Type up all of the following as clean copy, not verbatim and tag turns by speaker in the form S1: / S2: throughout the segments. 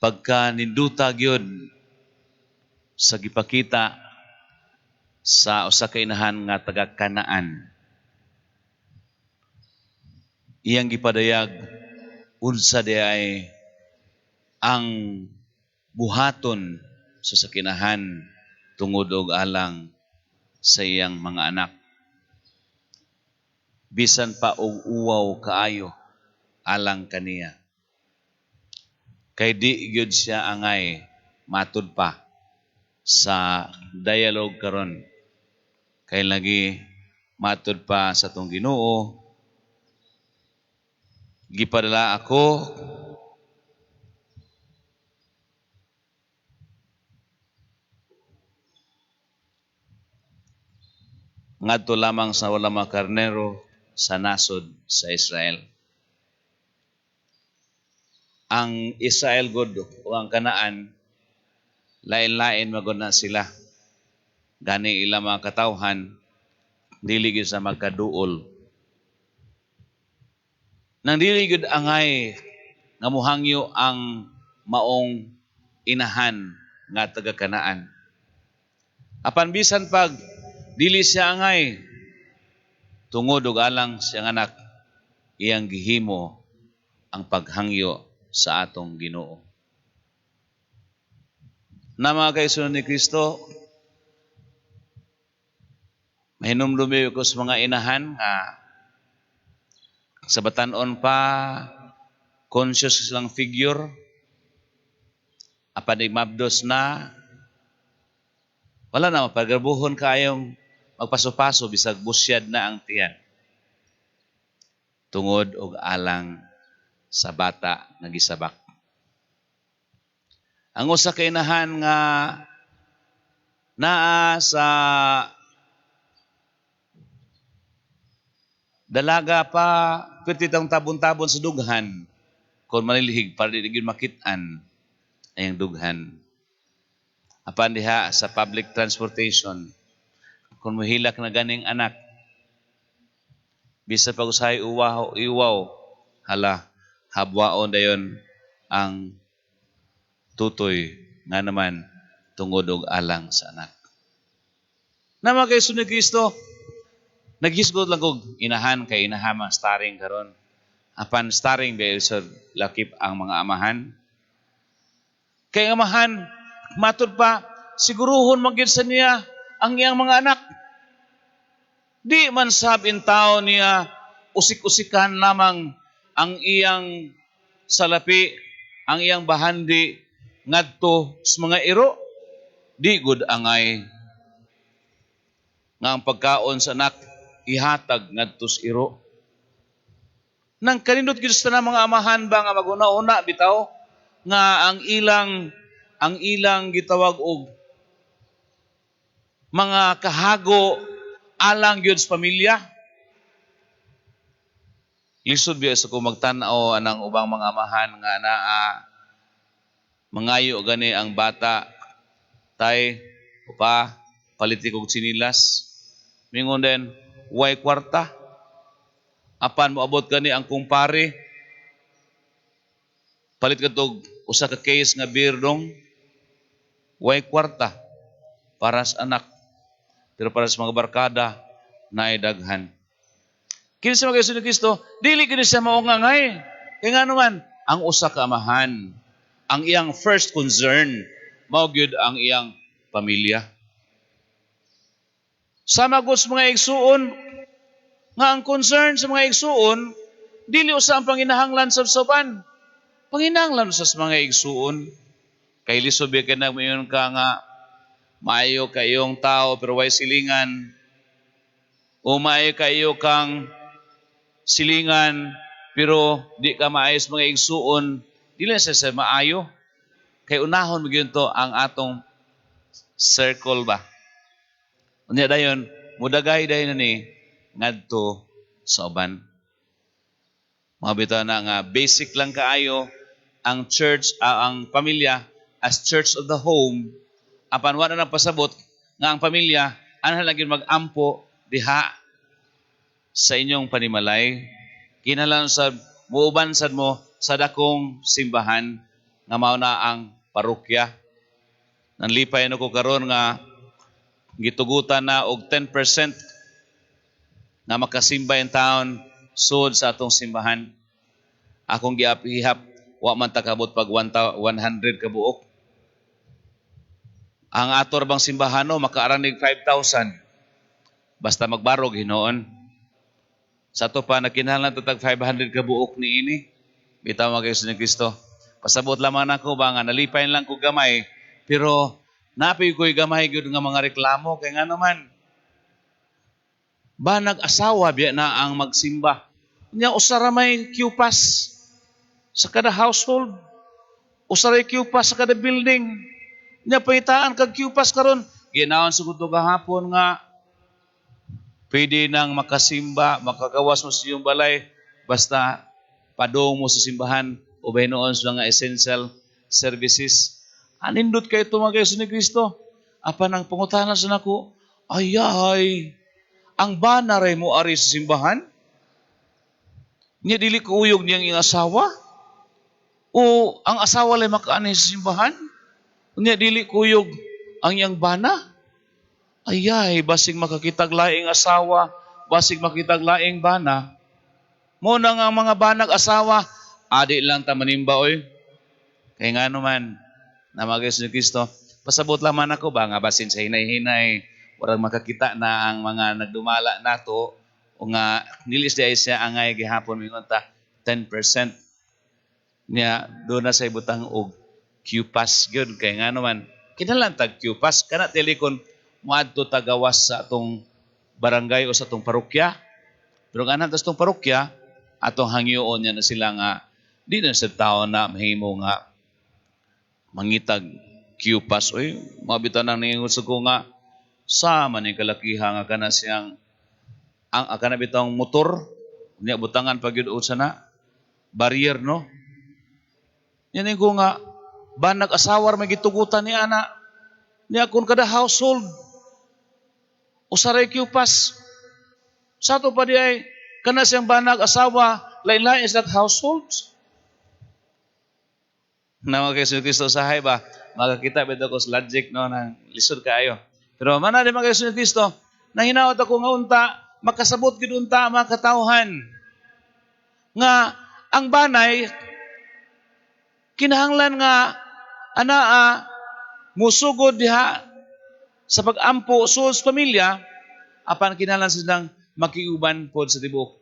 S1: Pagka ninduta gyud sa gipakita sa usa ka inahan nga taga Kanaan. Iyang gipadayag unsa di ay ang buhaton sa sakinahan tungod og alang sa iyang mga anak. Bisan pa og uwaw kaayo alang kaniya. Kay di gyud siya angay, matud pa sa dialogue karon. Kay lagi matud pa sa atong Ginoo, gipadala ako ngadto lamang sa wala mga karnero sa nasod sa Israel. Ang Israel gud o ang Kanaan, lain-lain magod na sila. Gani ila mga katawhan dili gyud sa magkaduol. Nang dili gyud angay nga muhangyo ang maong inahan nga taga Kanaan. Apan bisan pag dili siya angay, tungod og alang siyang anak, iyang gihimo ang paghangyo sa atong Ginoo. Na mga kaigsuonan ni Kristo, mahinumdumi ko sa mga inahan nga sa batan-on pa conscious silang figure, apan igmabdos na, wala na mapagarbuhon kaayong magpaso-paso bisag busyad na ang tiyan tungod og alang sa bata nga gisabak. Ang usa ka inahan nga naa sa dalaga pa, pwede tang tabon-tabon sa dughan kung manilhig para di gyud makit-an ang dughan. Apan diha sa public transportation, kung mohilak na ganing anak, bisa pag usahay uwaw, iwaw, hala, habwaon dayon ang tutoy nga naman tungod og alang sa anak. Na mga kaigsoon ni Kristo, naghisgot lang kog inahan kay inahan starring karon. Apan starring ba sa lakip ang mga amahan. Kay ang amahan, matud pa, siguruhon man gyud sa niya ang iyang mga anak. Di man sab in tao niya usik-usikan lamang ang iyang salapi, ang iyang bahandi ngadto sa mga iro. Di gud angay nga ang pagkaon sa anak ihatag ngadto sa iro. Nang kanindot gyud sa mga amahan ba nga maguna-una bitaw nga ang ilang gitawag og mga kahago alang gyud sa pamilya. Lisod biya sa kung magtan-aw anang ubang mga amahan nga naa mangayo gani ang bata, "Tay, upa, paliti kog tsinilas." Mingon din, "Way kwarta." Apan moabot gani ang kumpare, "Palit ka tog usa ka case nga beer dong." Way kwarta para sa anak. Pero para sa mga barkada, naay daghan. Kini sa mga ni Kristo, dili kini siya maungangay. Kaya nga naman, ang usa ka amahan, ang iyang first concern, mao gyud ang iyang pamilya. Sama gud sa mga igsuon, nga ang concern sa mga igsuon, dili usa ang panginahanglan sa uban. Panginahanglan sa mga igsuon. Kay lisod ba kay nagmayon ka nga maayo kayong tao pero way silingan, o maayo kayo kang silingan pero di ka maayo sa mga igsuon, dili na siya sa maayo. Kay unahon mo gyud to ang atong circle ba. Unya dayon, mudagay dayon ni ngadto sa uban. Mga bitaw na nga basic lang kaayo ang church, ang pamilya as church of the home, apan wala na pasabot nga ang pamilya anha lang gyud mag-ampo diha sa inyong panimalay. Kinahanglan sa muuban sad mo sa dakong simbahan. nga mao na ang parokya. Nanlipay no ko karon nga gitugutan na og 10% nga makasimba in town sud sa atong simbahan. Akong giapihap, wa man ta kabot pag 100 ka buok. Ang ator bang simbahano makaaranig 5,000. Basta magbarog hinuon. Sa ato pa nagkinahanglan ta tag 500 ka buok niini. Bitaw mga ni Kristo. Pasabot lamang nako ba nga nalipay lang ko gamay, pero napi ko'y gamay gyud nga mga reklamo kay nga naman ba nag-asawa biya na ang magsimba. Nya usa ra may Q-pass sa kada household. Usa ra Q-pass sa kada building. Nya pangitaan kag Q-pass karon. Ginaon sa kuto gahapon nga pwede nang makasimba, makagawas mo sa iyong balay, basta padung mo sa simbahan o noon sa mga essential services. Anindot kay ito mga ni Kristo. Apan ang pangutana sa nako, ayay, ang bana ray mo ari sa simbahan? Nya dili ko uyog niyang iyang asawa? O ang asawa lay makaani sa simbahan? Nya dili kuyog ang iyang bana? Ayay, basig makakitag laing asawa, basig makitag laing bana. Mo na nga mga banag asawa, adi lang ta manimba oy. Kay nga naman, na mga ni Kristo, pasabot lamang ako ba nga basin sa hinay-hinay, warang makakita na ang mga nagdumala nato o nga nilis di ay siya angay gihapon mingon ta 10% niya doon na sa ibutang og Q-pass gyud. Kay nga naman kinahanglan tag Q-pass kana telikon moadto tagawas sa atong barangay o sa atong parokya. Pero ang sa atong parokya, atong hangyoon niya na sila nga di na sa tao na mahimo nga mangitag Q-pass. Oy, mabita nang ningon sa ko nga sa man ni kalakiha nga kana siyang ang kana bitawng motor niya butangan pag yun sa na barrier, no? Yan ko nga banag asawar may gitugutan ni ana niya kung kada household usaray Q-pass. Sa ato pa di ay kana siyang banag asawa, lain-lain sa households na mga kay Kristo sahay ba makakita bitaw ko sa logic, no, nang lisod kaayo. Pero mana di mga kay Kristo, nahinaot ako nga unta makasabot gid unta mga katawhan nga ang banay kinahanglan nga anaa musugod diha sa pag-ampo sul sa pamilya, apan kinahanglan silang makiuban pod sa tibuok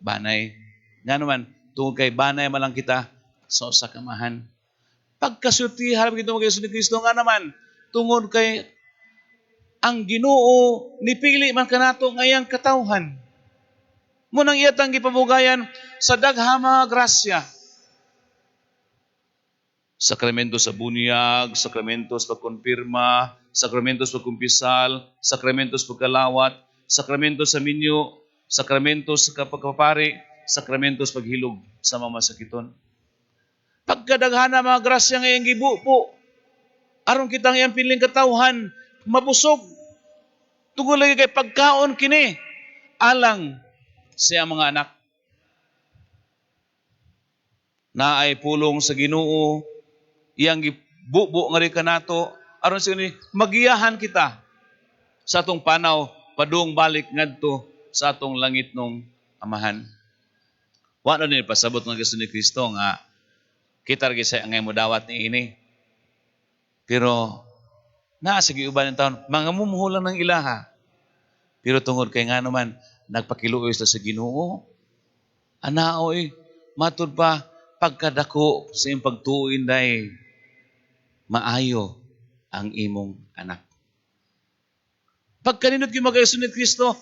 S1: banay. Nga naman, tungod kay banay man lang kita sa usa ka amahan. Pagkasulti harap kita mga ni Kristo, nga naman, tungod kay ang Ginoo nipili man kanato ngayang katawhan. Munang iyatang gipabugayan sa daghang mga grasya. Sakramento sa bunyag, sakramento sa pagkonfirma, sakramento sa pagkumpisal, sakramento sa pagkalawat, sakramento sa minyo, sakramento sa pagpapari, sakramento sa paghilog sa mga masakiton. Pagkadaghana mga grasya ngayong gibubo, aron kitang iyang piling katawhan, mabusog. Tungod lagi kay pagkaon kini, alang sa iyang mga anak. Naay pulong sa Ginoo, iyang gibubo nga rin kanato, aron sa ni magiyahan kita sa atong panaw padung balik ngadto sa atong langit nung amahan. Wa na ni pasabot nga gusto ni Kristo nga kita ra sa angay mo dawat ni ini. Pero naa sa giuban ng taon, mga mumuhulang ng ilaha. Pero tungod kay nga naman, nagpakiluoy sa Ginoo. Anaoy, matud pa pagkadako sa iyong pagtuo inday, maayo ang imong anak. Pagkaninot gyud mga ni Kristo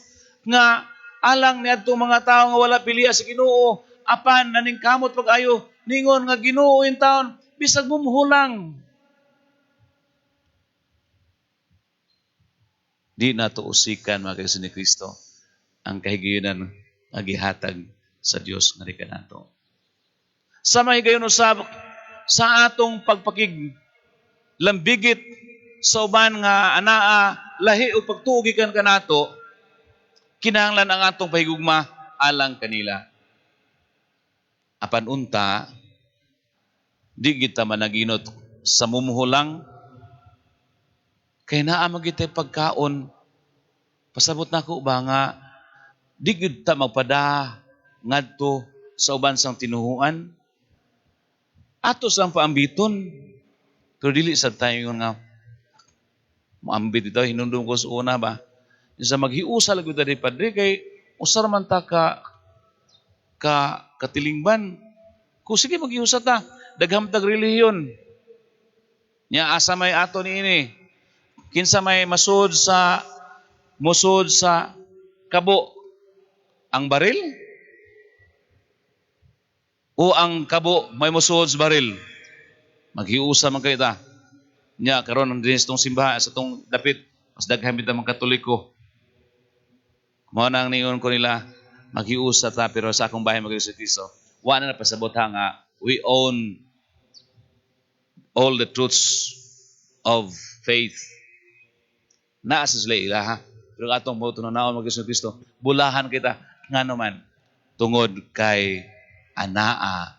S1: nga alang niadto mga tao nga wala piliya sa Ginoo, apan naningkamot pag-ayo ningon nga Ginoo in taon bisag mumuhulang. Di nato usikan mga ni Kristo ang kahigayunan nga gihatag sa Dios nga kanato. Sa mahigayon usab sa atong pagpakig lambigit sa uban nga anaa lahi o pagtuo gikan kanato, kinahanglan ang atong pahigugma alang kanila. Apan unta Di kita managinot sa mumho lang. Kay naa man kitay pagkaon. Pasabot nako ba nga di gyud ta magpada ngadto sa uban sang tinuhuan? Ato sang paambiton. Pero dili sad tayo nga maambit ito, hinumdum ko sa una ba? Sa maghiusa lang gyud padre kay usa ra man ta ka katilingban. Kung sige, maghiusa ta, daghang tag relihiyon. Nya asa may ato niini? Kinsa may masud sa musod sa kabo? Ang baril? O ang kabo may musod sa baril? Maghiusa man kay ta. Nya karon ang dinhi sa tong simbahan sa tong dapit, mas daghan bitaw mga Katoliko. Mao na ang niingon ko nila, maghiusa ta, pero sa akong bahay mag sa Kristo. Wa na napasabot ha nga we own all the truths of faith. Naa sa sila ilaha. Pero atong mo naon mag Kristo, bulahan kita ngano man tungod kay anaa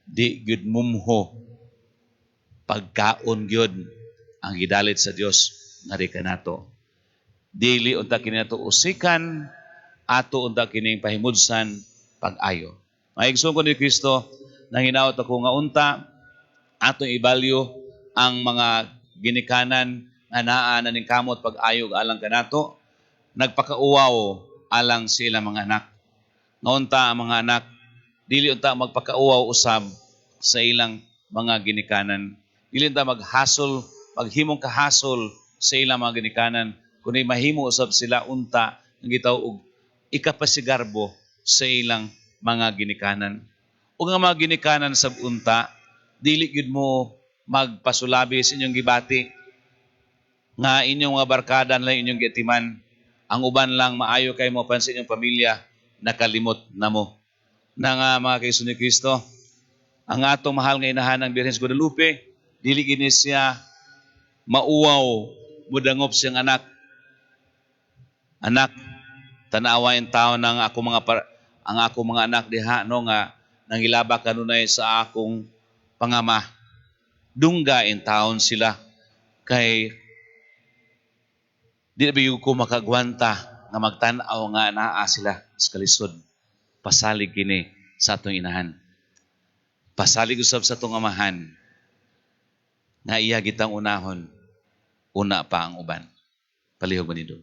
S1: di gyud mumho, pagkaon gyud ang gidalit sa Dios ngari kanato. Dili unta kini nato usikan, ato unta kining pahimudsan pag-ayo. Mga igsoon ko ni Kristo, nanginaot ako nga unta atong ibalyo ang mga ginikanan nga naa na ning kamot pag-ayo alang kanato, nagpakauwaw alang sa ilang mga anak. Nga unta ang mga anak dili unta magpakauwaw usab sa ilang mga ginikanan. Dili unta maghasol, maghimong kahasol sa ilang mga ginikanan, kundi mahimo usab sila unta ang gitaw og ikapasigarbo sa ilang mga ginikanan. Ug nga mga ginikanan sab unta, dili gyud mo magpasulabi sa inyong gibati nga inyong mga barkada lang inyong giatiman. Ang uban lang maayo kay mo pan sa inyong pamilya, nakalimot na mo. Na nga mga kaiso ni Kristo, ang atong mahal nga inahan ang Birhen sa Guadalupe, dili gini siya mauwaw, mudangop siyang anak. "Anak, tanawa yung tao ng ako mga ang ako mga anak diha no nga nangilaba kanunay sa akong pangama. Dungga in taon sila kay di na ko makagwanta nga magtan-aw nga naa sila sa kalisod." Pasalig kini sa atong inahan. Pasalig usab sa atong amahan nga iya gitang unahon una pa ang uban. Palihog manindog.